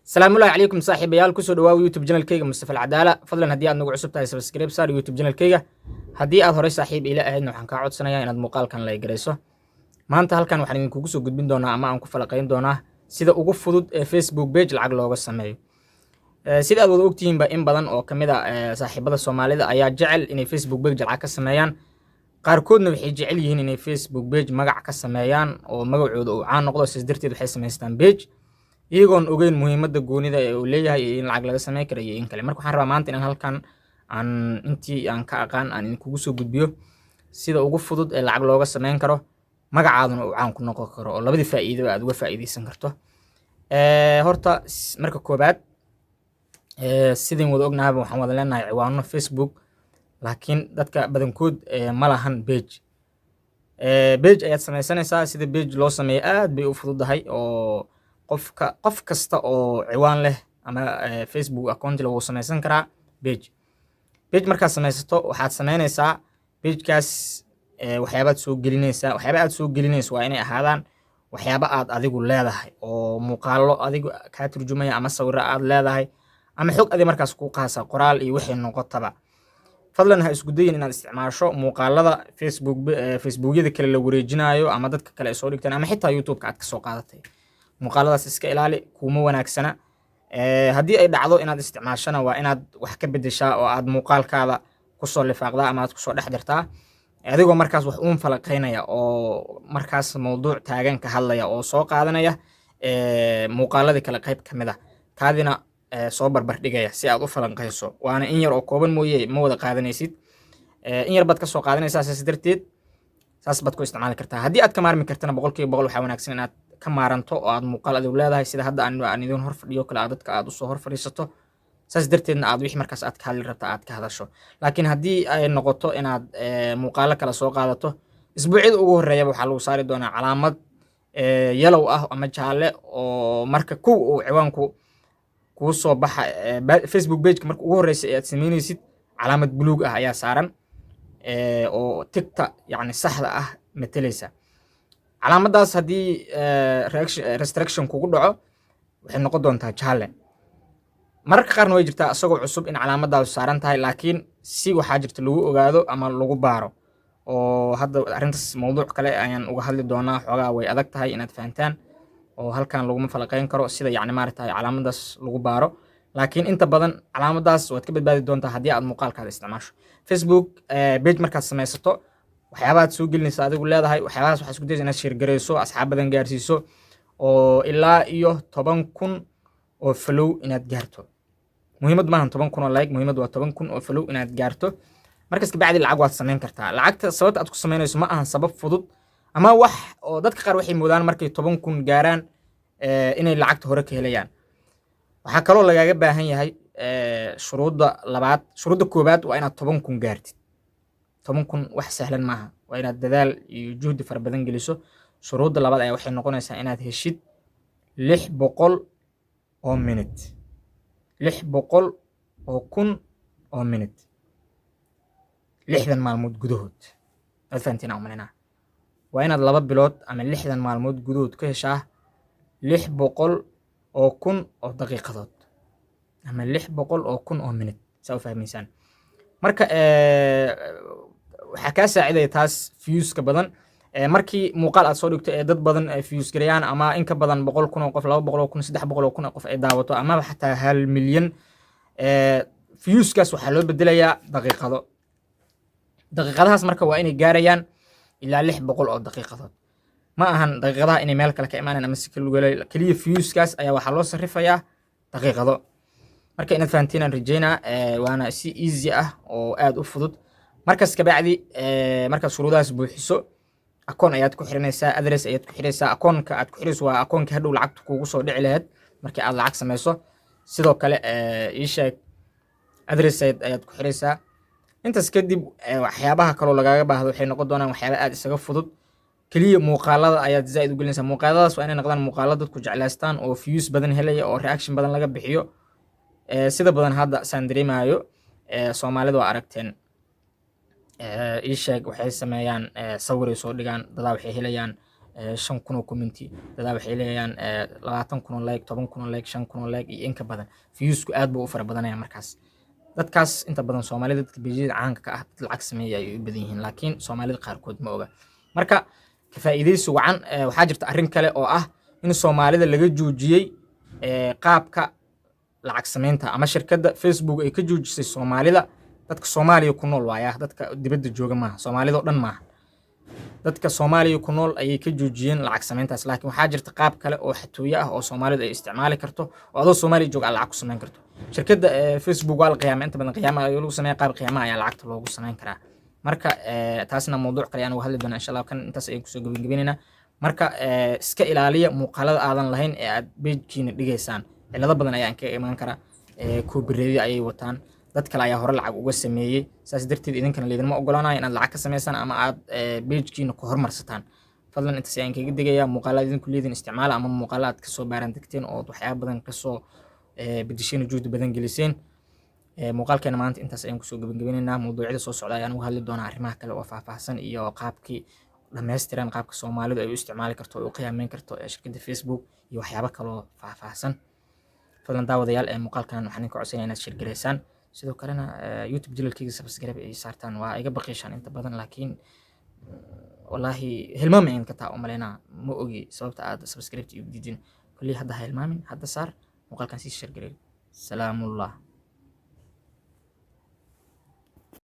Asalaamullahi calaykum, saaxiibayaal. Kusoo dhawaaw YouTube channelkayga Mustafa Alcadaala. Fadlan, haddii aad nagu cusub tahay, subscribe saar YouTube channelkayga. Haddii aad horey saaxiib ila ahaydna, waxaan kaa codsanayaa inaad muuqaalkan like garayso. Maanta halkan waxaan idinkugu soo gudbin doonaa ama aan ku falaqayn doonaa sida ugu fudud ee Facebook page lacag looga sameeyo. Sida aad wada ogtihiinba, in badan oo kamid a saaxiibada Soomaalida ayaa jecel inay Facebook page lacag ka sameeyaan. Qaarkoodna waxay jecel yihiin inay Facebook page magac ka sameeyaan oo magacooda uu caan noqdo. Sidaas darteed waxay samaystaan page iyagoon ogeyn muhiimadda goonida ee uu leeyahay iyo in lacag laga sameyn kara iyo in kale. Marka waxaan rabaa maanta inaan halkan aan intii aan ka aqaan aan idinkugu soo gudbiyo sida ugu fudud ee lacag looga sameyn karo, magacaaduna uu caan ku noqon karo, oo labadii faa'iidaba aad uga faa'iideysan karto. Horta marka koobaad, sidin wada ognahaba, waxaan wada leenahay ciwaano Facebook, laakiin dadka badankood ma lahan page. Page ayaad sameysanaysaa. Sida page loo sameeyo aad bay u fududahay, oo qofka qof kasta oo ciwaan leh ama Facebook account leh wuu sameysan karaa page. Page markaad sameysato, waxaad sameynaysaa pagekaas waxyaabaad soo gelinaysaa. Waxyaaba aad soo gelinayso waa inay ahaadaan waxyaaba aad adigu leedahay, oo muuqaallo adigu kaa turjumaya ama sawiro aad leedahay ama xog adi markaas kuu qaasa, qoraal iyo wixii noqotaba. Fadlan ha isku dayin inaad isticmaasho muuqaalada Facebook, Facebookyada kale la wareejinayo ama dadka kale ay soo dhigtaan ama xitaa YouTube-ka aad kasoo qaadatay. Muuqaaladaas iska ilaali, kuuma wanaagsana. Haddii ay dhacdo inaad isticmaashona, waa inaad wax ka bedeshaa oo aad muuqaalkaada kusoo lifaaqdaa ama aad kusoo dhex dirtaa, adigoo markaas wax uun falaqaynaya oo markaas mowduuc taagan ka hadlaya oo soo qaadanaya muuqaaladii kale qayb ka mid ah, kaadina soo barbar dhigaya si aad u falanqayso. Waana in yar oo kooban mooye, ma wada qaadanaysid. In yar baad ka soo qaadanaysaa. Saas darteed saas baad ku isticmaali kartaa. Haddii aad ka maarmi kartana, 100% waxaa wanaagsan inaad ka maaranto oo aad muuqaal adigu leedahay, sida hadda aan idin hor fadhiyo kale, aad dadka aad usoo hor fadhiisato, saas darteedna aad wixii markaas aad ka hadli rabta aad ka hadasho. Laakiin haddii ay noqoto inaad muuqaalo kale soo qaadato, isbuucyada ugu horreeyaba waxaa lagu saari doonaa calaamad yellow ah ama jaalle, oo marka kow uu ciwaanku kuu soo baxa Facebook pageka marka ugu horreysa ee aad sameyneysid, calaamad buluug ah ayaa saaran oo tigta yacni saxda ah matalaysa. Calaamaddaas haddii restriction kugu dhaco, waxay noqon doontaa jaalle. Mararka qaarna way jirtaa isagoo cusub in calaamaddaas saaran tahay, laakiin si waxaa jirta lagu ogaado ama lagu baaro, oo hadda arrintaas mowduuc kale ayaan uga hadli doonaa. Xoogaa way adag tahay inaad fahantaan oo halkan laguma falaqeyn karo sida yacni maaragtay calaamaddaas lagu baaro, laakiin inta badan calaamaddaas waad ka badbaadi doontaa haddii aad muuqaalkaada isticmaasho. Facebook page markaad samaysato, waxyaabahaad soo gelinaysa adigu leedahay, waxyaabahaas waxaa isku dayaysa inaad share garayso, asxaab badan gaarsiiso, oo ilaa iyo 10,000 oo follow inaad gaarto. Muhiimad maahan 10,000 oo like, muhiimad waa 10,000 oo follow inaad gaarto. Markas kabacdi lacag waad samayn kartaa. Lacagta sababta aad ku samaynayso ma ahan sabab fudud ama wax oo dadka qaar waxay moodaan markay 10,000 gaaraan inay lacagta hore ka helayaan. Waxaa kaloo lagaaga baahan yahay shuruudda labaad. Shuruudda koowaad waa inaad 10,000 gaartid. 10,000 wax sahlan maaha, waa inaad dadaal iyo juhdi fara badan geliso. Shuruudda labaad ayaa waxay noqonaysaa inaad heshid 600 oo minute, 600,000 oo minute, 60 maalmood gudahood. Waad fahantiin aan umalaynaa. Waa inaad 2 bilood ama 60 maalmood gudahood ka heshaa 600,000 oo daqiiqadood ama 600,000 oo minute, saa u fahmaysaan. Marka waxaa kaa saacidaya taas viewska badan. Markii muuqaal aad soo dhigto ee dad badan ay views gareeyaan, ama in ka badan 100,000 oo qof, 200,000, 300,000 oo qof ay daawato, amaba xataa 1 milyan, viewskaas waxaa loo bedelayaa daqiiqado. Daqiiqadahaas marka waa inay gaarayaan ilaa 600 oo daqiiqadood. Ma ahan daqiiqadaha inay meel kale ka imaanayaan ama si kale lagu helayo. Keliya viewskaas ayaa waxaa loo sarrifayaa daqiiqado. Marka inaad fahantiin aan rajeynaa, waana si easy ah oo aad u fudud. Markas kabacdi, markaad shuruudahaas buuxiso, akoon ayaad ku xiranaysaa, address ayaad ku xiraysaa. Akoonka aad ku xirayso waa akoonka hadhow lacagta kuugu soo dhici lahayd markii aad lacag samayso. Sidoo kale ii sheeg, address ayaad ku xiraysaa. Intaas kadib waxyaabaha kaloo lagaaga baahdo waxay noqon doonaan waxyaaba aad isaga fudud. Keliya muuqaalada ayaad zaaid u gelinaysaa. Muuqaaladaas waa inay noqdaan muuqaalo dadku jeclaystaan oo views badan helaya oo reaction badan laga bixiyo. Sida badan hadda saan dareemayo, Soomaalida waa aragteen, ii sheeg, waxay sameeyaan sawiray soo dhigaan, dadaa waxay helayaan 5,000 oo comment-i, dadaa waxay helayaan 20,000 oo like, 10,000 oo like, 5,000 oo like iyo in ka badan. Views-ku aad buu u fara badanaya. Markaas dadkaas inta badan Soomaalida, dadka page-yada caanka ka ah, dad lacag sameeya ayay u badan yihiin, laakiin Soomaalida qaarkood ma oga. Marka ka faa'iidaysi wacan. Waxaa jirta arrin kale oo ah in Soomaalida laga joojiyey qaabka lacag samaynta, ama shirkadda Facebook ay ka joojisay Soomaalida, dadka Soomaaliya ku nool waaya, dadka dibadda jooga maaha, Soomaalida oo dhan maaha, dadka Soomaaliya ku nool ayay ka joojiyeen lacag samayntaas. Laakiin waxaa jirta qaab kale oo xatooyo ah oo Soomaalidu ay isticmaali karto, oo adoo Soomaaliya jooga aad lacag ku samayn karto. Shirkadda Facebook waa la qiyaama, inta badan qiyaama ayaa lagu sameeya, qaab qiyaama ayaa lacagta loogu samayn karaa. Marka taasna mawduuc kale ayaan uga hadli doonaa, insha Allah. Kan intaas ayaan kusoo gebagabaynaynaa. Marka iska ilaaliya muuqaalada aadan lahayn ee aad page-kiina dhigaysaan. Cilado badan ayaa kaga imaan kara. Copyright ayay wataan, dad kale ayaa hore lacag uga sameeyey, saas darteed idinkana laydinma ogolaanayo inaad lacag ka samaysaan ama aad page-kiina ku hormarsataan. Fadlan intaas ayaan kaga digayaa. Muuqaalaad idinku leedin isticmaala, ama muuqaala aad kasoo baaran degteen ood waxyaaba badan kasoo bedesheen oo juhdi badan geliseen. Muuqaalkeena maanta intaas ayaan kusoo gebagabinaynaa. Mawduucyada soo socda ayaan uga hadli doonaa arrimaha kale oo faahfaahsan iyo qaabkii dhammaystiran, qaabka Soomaalidu ay u isticmaali karto oo u qiyaameyn karto shirkadda Facebook iyo waxyaabo kaloo faahfaahsan. Fadlan daawadayaal, ee muuqaalkan waxaan idinka codsanaya inaad share gareysaan, sidoo kalena YouTube channel-kayga subscribe ay saartaan. Waa iga baqiishaan inta badan, laakiin wallaahi hilmaama in ka taa u malaynaa, ma ogi sababta aad subscribe igu diidin. Kulley hadda ha hilmaamin, hadda saar muuqaalkan, sii share gareey. Salaamullah.